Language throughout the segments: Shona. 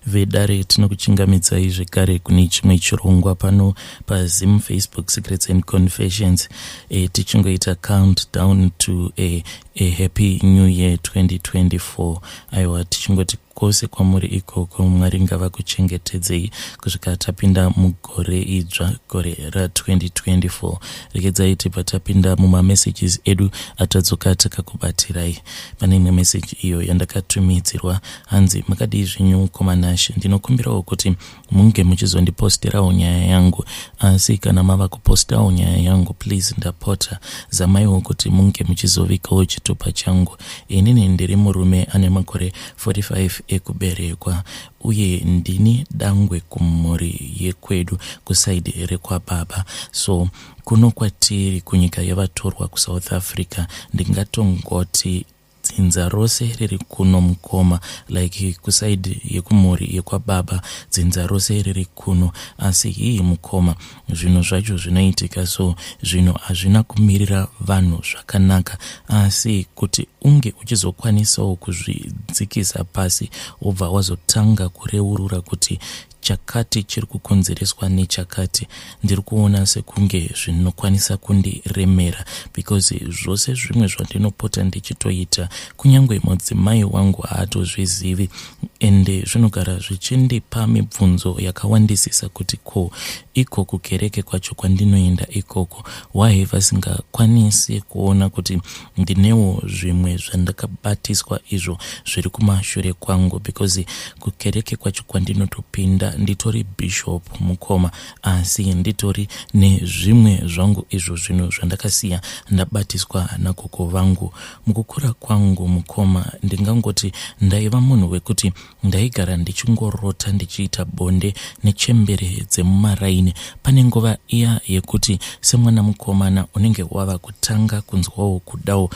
Vedare, tinokuchingamidzai zvekare kune chimwe chirongwa pano paZim Facebook Secrets and Confessions. Tichingoita count down to a happy new year 2024. Aiwa, tichingoti kwose kwamuri ikoko, Mwari ngavakuchengetedzei kusvika tapinda mugore idzva, gore ra2024. Regedzai tibva tapinda mumamessages edu atadzoka takakubatirai. Pane imwe meseji iyo yandakatumidzirwa, hanzi, "Makadii zvenyu, mukoma Nashe? Ndinokumbirawo kuti munge muchizondiposterawo nyaya yangu, asi kana mava kupostawo nyaya yangu, please, ndapota, zamaiwo kuti munge muchizovikawo chitupa changu. Inini ndiri murume ane makore 45 ekuberekwa, uye ndini dangwe kumhuri yekwedu kuside rekwababa. So kuno kwatiri kunyika yevatorwa, kuSouth Africa, ndingatongoti dzinza rose riri kuno, mukoma, like kuside yekumhuri yekwababa, dzinza rose riri kuno. Asi hii, mukoma, zvinhu zvacho zvinoitika so, zvinhu hazvina kumirira vanhu zvakanaka. Asi kuti unge uchizokwanisawo kuzvidzikisa pasi, wobva wazotanga kureurura kuti chakati chiri kukonzereswa nechakati, ndiri kuona sekunge zvinokwanisa kundiremera, because zvose zvimwe zvandinopota ndichitoita, kunyange mudzimai wangu haatozvizivi. Ende zvinogara zvichindipa mibvunzo yakawandisisa kuti ko iko kukereke kwacho kwandinoenda ikoko, why vasingakwanisi kuona kuti ndinewo zvimwe zvandakabatiswa izvo zviri kumashure kwangu? Because kukereke kwacho kwandinotopinda, nditori bishop, mukoma, asi nditori nezvimwe zvangu izvo zvinhu zvandakasiya ndabatiswa nagogo vangu. Mukukura kwangu, mukoma, ndingangoti ndaiva munhu wekuti ndaigara ndichingorota ndichiita bonde nechembere dzemumaraini. Pane nguva iya yekuti semwana mukomana unenge wava kutanga kunzwawo kudawo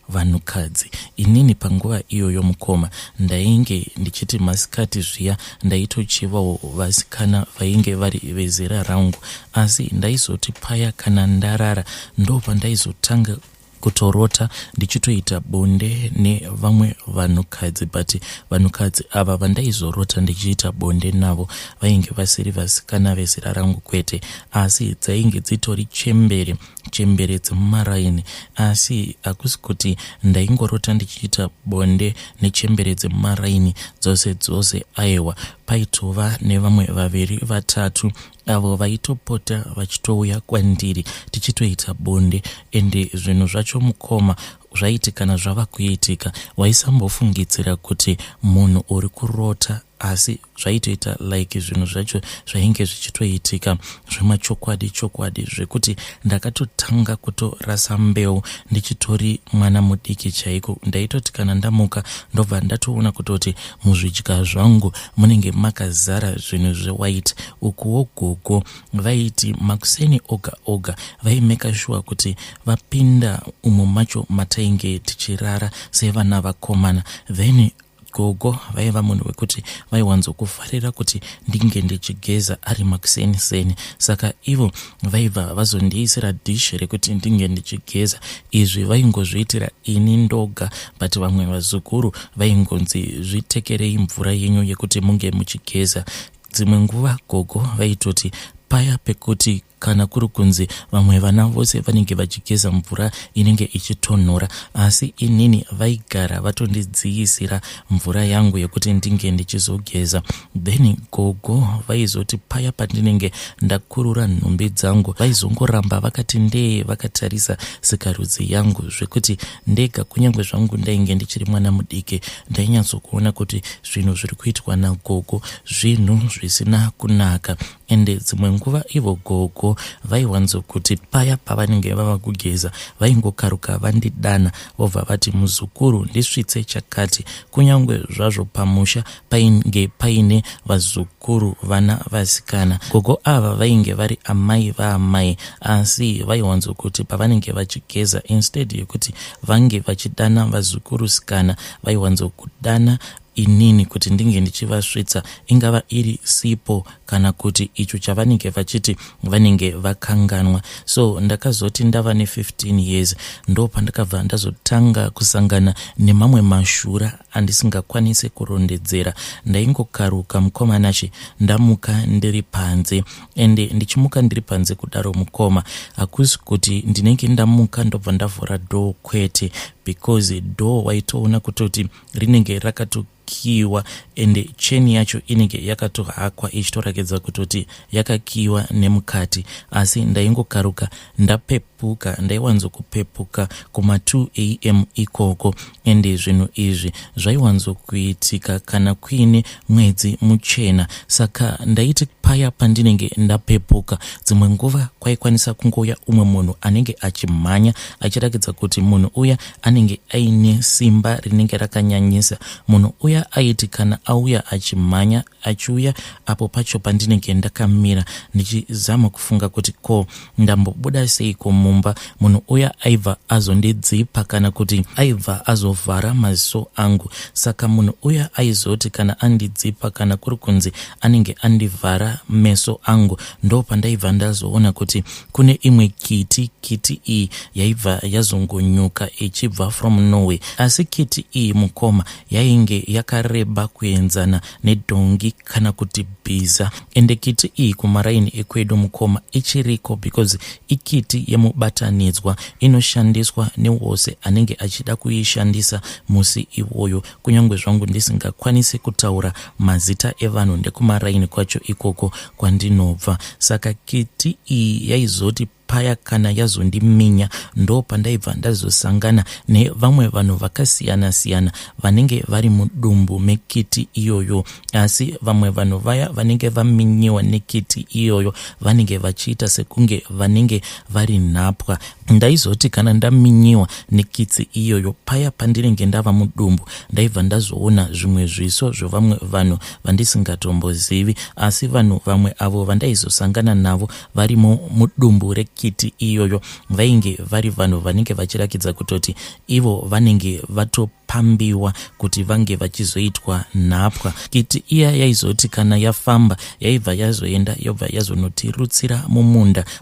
vanhukadzi. Inini panguva iyoyo, mukoma, ndainge ndichiti masikati zviya ndaitochivawo vasikana vainge vari vezera rangu, asi ndaizoti paya kana ndarara, ndo pandaizotanga kutorota ndichitoita bonde nevamwe vanhukadzi. But vanhukadzi ava vandaizorota ndichiita bonde navo vainge vasiri vasikana vezera rangu, kwete, asi dzainge dzitori chembere, chembere dzemumaraini. Asi hakusi kuti ndaingorota ndichiita bonde nechembere dzemumaraini dzose dzose, aiwa, paitova nevamwe vaviri vatatu avo vaitopota vachitouya kwandiri tichitoita bonde. Ende zvinhu zvacho, mukoma, zvaiti kana zvava kuitika, waisambofungidzira kuti munhu uri kurota, asi zvaitoita like zvinhu zvacho zvainge zvichitoitika zvemachokwadi chokwadi, zvekuti ndakatotanga kutorasa mbeu ndichitori mwana mudiki chaiko. Ndaitoti kana ndamuka, ndobva ndatoona kutoti muzvidya zvangu munenge makazara zvinhu zvewhite. Ukuwo gogo vaiti makuseni oga oga vaimeka sure kuti vapinda umo macho matainge tichirara sevana vakomana. Then gogo vaiva munhu wekuti vaiwanzokufarira kuti ndinge ndichigeza ari makuseni seni, saka ivo vaibva vazondiisira dhishi rekuti ndinge ndichigeza. Izvi vaingozviitira ini ndoga, but vamwe vazukuru vaingonzi zvitekerei mvura yenyu yekuti munge muchigeza. Dzimwe nguva gogo vaitoti paya pekuti kana kuri kunzi vamwe vana vose vanenge vachigeza mvura inenge ichitonhora, asi inini vaigara vatondidziisira mvura yangu yekuti ndinge ndichizogeza. Then gogo vaizoti paya pandinenge ndakurura nhumbi dzangu, vaizongoramba vakati ndee vakatarisa sikarudzi yangu, zvekuti ndega, kunyange zvangu ndainge ndichiri mwana mudiki, ndainyatsokuona kuti zvinhu zviri kuitwa nagogo zvinhu zvisina kunaka. Ende dzimwe nguva ivo gogo vaiwanzokuti paya pavanenge vava kugeza, vaingokaruka vandidana, vobva vati, 'Muzukuru, ndisvitse chakati.' Kunyange zvazvo pamusha painge paine vazukuru vana vasikana, gogo ava vainge vari amai vaamai, asi vaiwanzokuti pavanenge vachigeza, instead yekuti vange vachidana vazukuru sikana, vaiwanzokudana inini kuti ndinge ndichivasvitsa, ingava iri sipo kana kuti icho chavanenge vachiti vanenge vakanganwa. So ndakazoti ndava ne15 years ndo pandakabva ndazotanga kusangana nemamwe mashura andisingakwanise kurondedzera. Ndaingokaruka mukoma Nashe, ndamuka ndiri panze, ende ndichimuka ndiri panze kudaro mukoma, hakusi kuti ndinenge ndamuka ndobva ndavhura door, kwete, because door waitoona kutoti rinenge rakatokiwa, ende cheni yacho inenge yakatohakwa ichitorakidza kutoti yakakiwa nemukati. Asi ndaingokaruka ndapepuka, ndaiwanzokupepuka kuma2 am ikoko, ende zvinhu izvi zvaiwanzokuitika kana kuine mwedzi muchena. Saka ndaiti paya pandinenge ndapepuka, dzimwe nguva kwaikwanisa kungouya umwe munhu anenge achimhanya, achirakidza kuti munhu uya anenge aine simba rinenge rakanyanyisa. Munhu uya aiti kana auya achimhanya, achiuya apo pacho pandinenge ndakamira ndichizama kufunga kuti ko ndambobuda seiko mumba, munhu uya aibva azondidzipa kana kuti aibva azovhara maziso angu. Saka munhu uya aizoti kana andidzipa kana kuri kunzi anenge andivhara meso angu, ndo pandaibva ndazoona kuti kune imwe kiti. Kiti iyi yaibva yazongonyuka ichibva from nowhere, asi kiti iyi mukoma yainge yakareba kuenzana nedhongi kana kuti bhiza. Ende kiti iyi kumaraini ekwedu mukoma ichiriko, because ikiti yemubatanidzwa, inoshandiswa newose anenge achida kuishandisa musi iwoyo. Kunyange zvangu ndisingakwanisi kutaura mazita evanhu, ndekumaraini kwacho ikoko kwandinobva. Saka kiti iyi yaizoti paya kana yazondiminya, ndo pandaibva ndazosangana nevamwe vanhu vakasiyana-siyana vanenge vari mudumbu mekiti iyoyo. Asi vamwe vanhu vaya vanenge vaminyiwa nekiti iyoyo vanenge vachiita sekunge vanenge vari nhapwa. Ndaizoti kana ndaminyiwa nekitsi iyoyo, paya pandinenge ndava mudumbu, ndaibva ndazoona zvimwe zviso zvevamwe vanhu vandisingatombozivi. Asi vanhu vamwe avo vandaizosangana navo varimo mudumbu rekiti iyoyo vainge vari vanhu vanenge vachirakidza kutoti ivo vanenge vatopambiwa kuti vange vachizoitwa nhapwa. Kiti iya yaizoti kana yafamba, yaibva yazoenda, yobva yazonotirutsira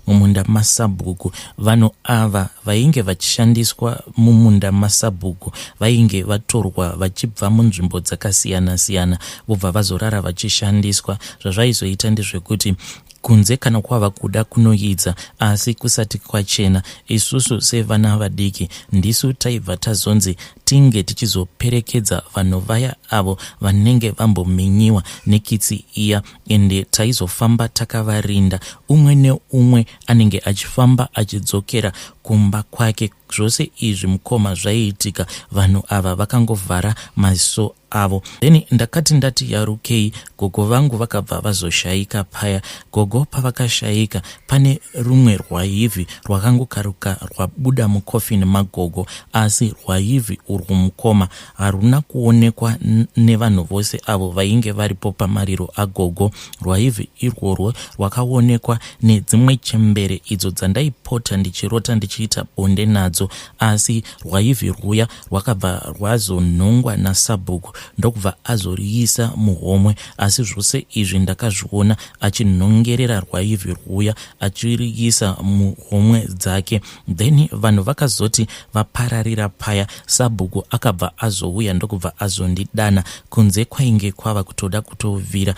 mumunda masabhuku. Vanhu ava vainge vachishandiswa mumunda masabhuku vainge vatorwa vachibva munzvimbo dzakasiyana-siyana, vobva vazorara vachishandiswa. Zvazvaizoita ndezvekuti kunze kana kwava kuda kunoidza asi kusati kwachena, isusu sevana vadiki ndisu taibva tazonzi tinge tichizoperekedza vanhu vaya avo vanenge vambominyiwa nekitsi iya, ende taizofamba takavarinda, umwe neumwe anenge achifamba achidzokera kumba kwake. Zvose izvi mukoma zvaiitika vanhu ava vakangovhara maziso avo. Then ndakati ndati yarukei, gogo vangu vakabva vazoshayika. Paya gogo pavakashayika, pane rumwe rwaivhi rwakangokaruka rwabuda mukofini magogo, asi rwaivhi urwu mukoma haruna kuonekwa nevanhu vose avo vainge varipo pamariro agogo. Rwaivhi irworwo rwakaonekwa nedzimwe chembere idzo dzandaipota ndichirota ndichiita bonde nadzo. Asi rwaivhi rwuya rwakabva rwazonhongwa nasabhuku, ndokubva azoriisa muhomwe. Asi zvose izvi ndakazviona achinhongerera rwaivhi rwuya achiriisa muhomwe dzake. Then vanhu vakazoti vapararira paya, sabhuku akabva azouya, ndokubva azondidana. Kunze kwainge kwava kutoda kutovira,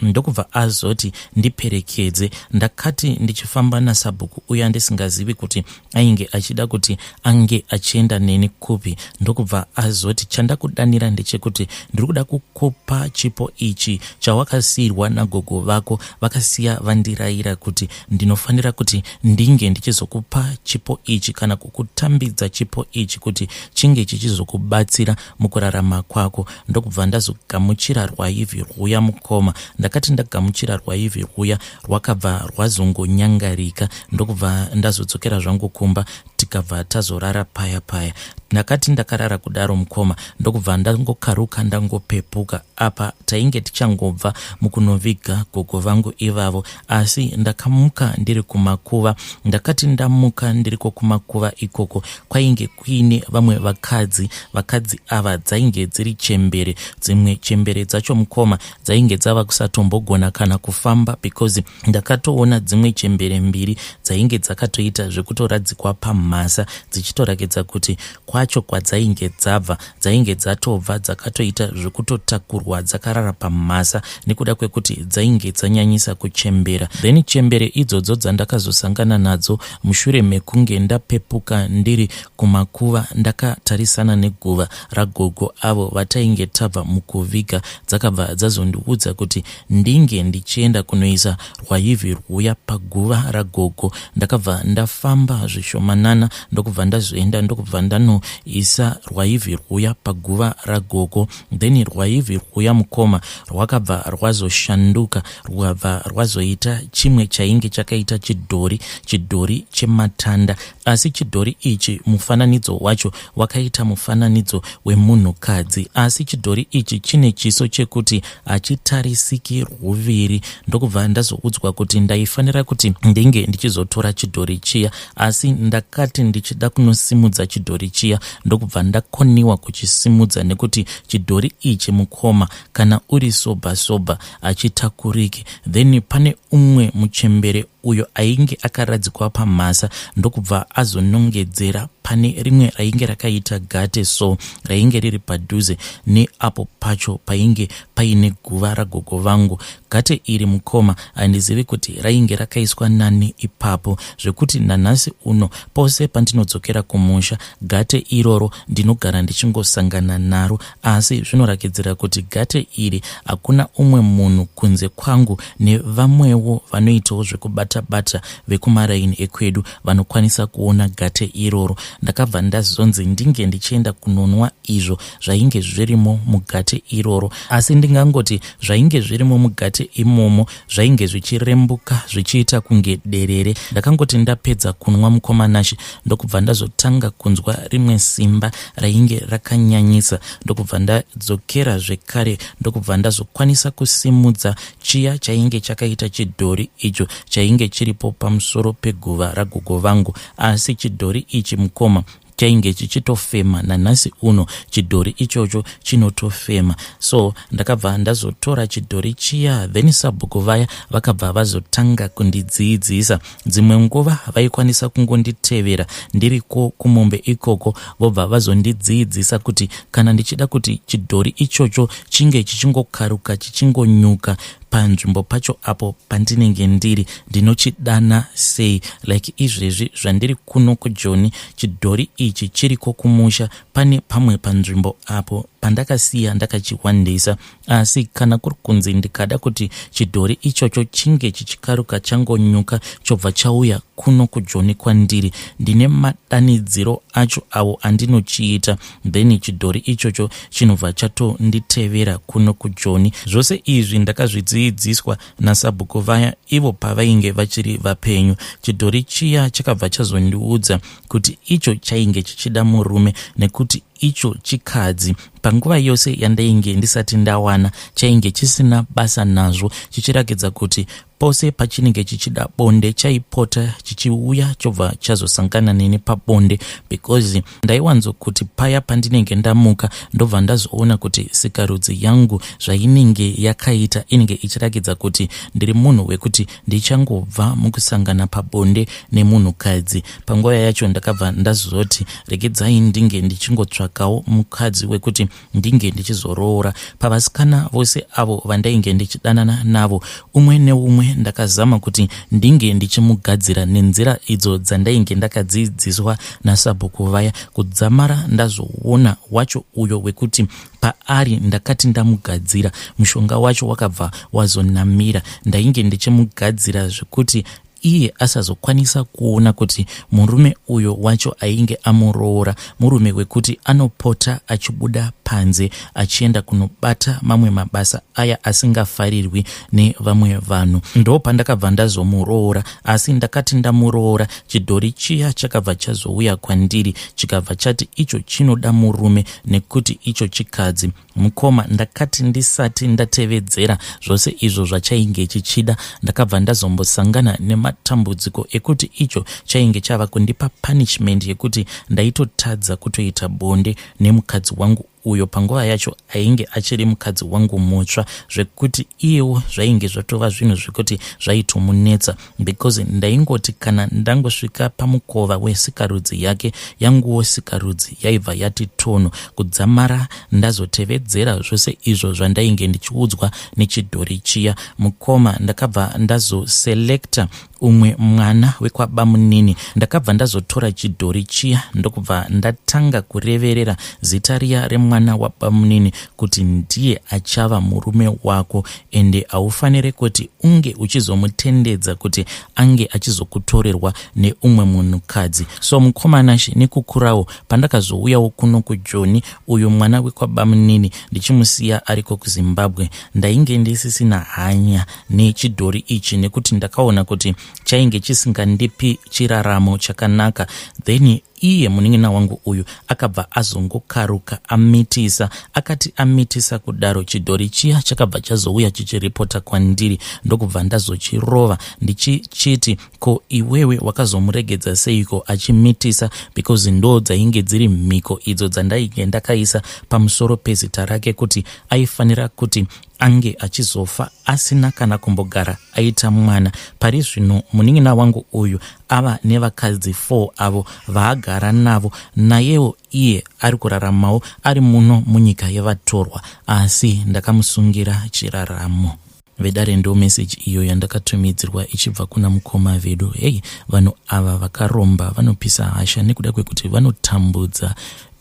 ndokubva azoti ndiperekedze. Ndakati ndichifamba nasabhuku uya, ndisingazivi kuti ainge achida kuti ange achienda neni kupi, ndokubva azoti, "Chandakudanira ndechekuti ndiri kuda kukupa chipo ichi chawakasiyirwa nagogo vako. Vakasiya vandirayira kuti ndinofanira kuti ndinge ndichizokupa chipo ichi kana kukutambidza chipo ichi kuti chinge chichizokubatsira mukurarama kwako." Ndokubva ndazogamuchira rwaivhi rwuya mukoma. Ndakati ndagamuchira rwaivhi rwuya, rwakabva rwazongonyangarika, ndokubva ndazodzokera zvangu kumba, tikabva tazorara paya paya. Ndakati ndakarara kudaro mukoma, ndokubva ndangokaruka ndangopepuka. Apa tainge tichangobva mukunoviga gogo vangu ivavo, asi ndakamuka ndiri kumakuva. Ndakati ndamuka ndiriko kumakuva ikoko, kwainge kuine vamwe vakadzi. Vakadzi ava dzainge dziri chembere. Dzimwe chembere dzacho mukoma dzainge dzava kusatombogona kana kufamba, because ndakatoona dzimwe chembere mbiri dzainge dzakatoita zvekutoradzikwa pamhasa, dzichitorakidza kuti kwacho kwadzainge dzabva dzainge dzatobva dzakatoita zvekutotakurwa dzakarara pamhasa nekuda kwekuti dzainge dzanyanyisa kuchembera. Then chembere idzodzo dzandakazosangana nadzo mushure mekunge ndapepuka ndiri kumakuva ndakatarisana neguva ragogo avo vatainge tabva mukuviga, dzakabva dzazondiudza kuti ndinge ndichienda kunoisa rwaivhi rwuya paguva ragogo. Ndakabva ndafamba zvishomanana ndokubva ndazoenda ndokubva ndanoisa rwaivhi rwuya paguva ragogo. Then rwaivhi rwuya mukoma rwakabva rwazoshanduka, rwukabva rwazoita chimwe chainge chakaita chidhori, chidhori chematanda. Asi chidhori ichi mufananidzo wacho wakaita mufananidzo wemunhukadzi, asi chidhori ichi chine chiso chekuti hachitarisiki rwuviri. Ndokubva ndazoudzwa kuti ndaifanira kuti ndinge ndichizotora chidhori chiya, asi ndakati ndichida kunosimudza chidhori chiya ndokubva ndakoniwa kuchisimudza, nekuti chidhori ichi mukoma kana uri sobha sobha hachitakuriki. Then pane umwe muchembere uyo ainge akaradzikwa pamhasa ndokubva azonongedzera pane rimwe rainge rakaita gate so rainge riri padhuze neapo pacho painge paine guva ragogo vangu. Gate iri mukoma handizivi kuti rainge rakaiswa nani ipapo, zvekuti nanhasi uno pose pandinodzokera kumusha gate iroro ndinogara ndichingosangana naro. Asi zvinorakidzira kuti gate iri hakuna umwe munhu kunze kwangu nevamwewo vanoitawo zvekubata-bata vekumaraini ekwedu vanokwanisa kuona gate iroro. Ndakabva ndazonzi ndinge ndichienda kunonwa izvo zvainge zvirimo mugate iroro, asi ndingangoti zvainge zvirimo mugate imomo zvainge zvichirembuka zvichiita kunge derere. Ndakangoti ndapedza kunwa mukoma Nashe ndokubva ndazotanga kunzwa rimwe simba rainge rakanyanyisa, ndokubva ndadzokera zvekare ndokubva ndazokwanisa kusimudza chiya chainge chakaita chidhori icho chainge chiripo pamusoro peguva ragogo vangu. Asi chidhori ichi mukoma chainge chichitofema, nanhasi uno chidhori ichocho chinotofema. So ndakabva ndazotora chidhori chiya, then sabhuku vaya vakabva vazotanga kundidziidzisa. Dzimwe nguva vaikwanisa kungonditevera ndiriko kumombe ikoko, vobva vazondidziidzisa kuti kana ndichida kuti chidhori ichocho chinge chichingokaruka chichingonyuka panzvimbo pacho apo pandinenge ndiri, ndinochidana sei. Like izvezvi zvandiri kuno kuJoni, chidhori ichi chiriko kumusha, pane pamwe panzvimbo apo pandakasiya ndakachiwandisa. Asi kana kuri kunzi ndikada kuti chidhori ichocho chinge chichikaruka changonyuka chobva chauya kuno kuJoni kwandiri, ndine madanidziro acho awo andinochiita, then chidhori ichocho chinobva chatonditevera kuno kuJoni. Zvose izvi ndakazvidziidziswa nasabhuku vaya ivo pavainge vachiri vapenyu. Chidhori chiya chakabva chazondiudza kuti icho chainge chichida murume, nekuti icho chikadzi panguva yose yandainge ndisati ndawana chainge chisina basa nazvo, chichirakidza kuti pose pachinenge chichida bonde chaipota chichiuya chobva chazosangana neni pabonde, because ndaiwanzokuti paya pandinenge ndamuka ndobva ndazoona kuti sikarudzi yangu zvainenge yakaita inenge ichirakidza kuti ndiri munhu wekuti ndichangobva mukusangana pabonde nemunhukadzi. Panguva yacho ndakabva ndazoti regedzai ndinge ndichingotsvakawo mukadzi wekuti ndinge ndichizoroora. Pavasikana vose avo vandainge ndichidanana navo, umwe neumwe ndakazama kuti ndinge ndichimugadzira nenzira idzo dzandainge ndakadzidziswa nasabhuku vaya, kudzamara ndazoona wacho uyo wekuti paari ndakati ndamugadzira mushonga wacho wakabva wazonamira. Ndainge ndichimugadzira zvekuti iye asazokwanisa kuona kuti murume uyo wacho ainge amuroora murume wekuti anopota achibuda panze achienda kunobata mamwe mabasa aya asingafarirwi nevamwe vanhu. Ndopandakabva ndazomuroora, asi ndakati ndamuroora chidhori chiya chakabva chazouya kwandiri chikabva chati icho chinoda murume nekuti icho chikadzi. Mukoma, ndakati ndisati ndatevedzera zvose izvo zvachainge chichida, ndakabva ndazombosangana nematambudziko ekuti icho chainge chava kundipa punishment yekuti ndaitotadza kutoita bonde nemukadzi wangu uyo panguva yacho ainge achiri mukadzi wangu mutsva, zvekuti iyewo zvainge zvatova zvinhu zvekuti zvaitomunetsa because ndaingoti kana ndangosvika pamukova wesikarudzi yake, yanguwo sikarudzi yaibva yati tono kudzamara ndazotevedzera zvose izvo zvandainge ndichiudzwa nechidhori chiya. Mukoma, ndakabva ndazoselecta umwe mwana wekwabamunini. Ndakabva ndazotora chidhori chiya ndokubva ndatanga kureverera zita riya remwana wabamunini kuti ndiye achava murume wako, ende haufanire kuti unge uchizomutendedza kuti ange achizokutorerwa neumwe munhukadzi. So mukoma Nashe, nekukurawo pandakazouyawo kuno kuJoni, uyu mwana wekwabamunini ndichimusiya ariko kuZimbabwe, ndainge ndisisina hanya nechidhori ichi nekuti ndakaona kuti chainge chisingandipi chiraramo chakanaka. Then iye munin'ina wangu uyu akabva azongokaruka amitisa. Akati amitisa kudaro, chidhori chiya chakabva chazouya chichiripota kwandiri, ndokubva ndazochirova ndichichiti, "Ko iwewe wakazomuregedza seiko achimitisa?" Because ndo dzainge dziri mhiko idzo dzandainge ndakaisa pamusoro pezita rake kuti aifanira kuti ange achizofa asina kana kumbogara aita mwana. Pari zvino munin'ina wangu uyu ava nevakadzi 4 avo vaagara navo. Nayewo iye ari kuraramawo ari muno munyika yevatorwa, asi ndakamusungira chiraramo. Vedare, ndo meseji iyo yandakatumidzirwa ichibva kuna mukoma vedu. Hei, vanhu ava vakaromba vanopisa hasha nekuda kwekuti vanotambudza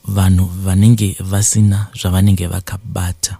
vanhu vanenge vasina zvavanenge vakabata.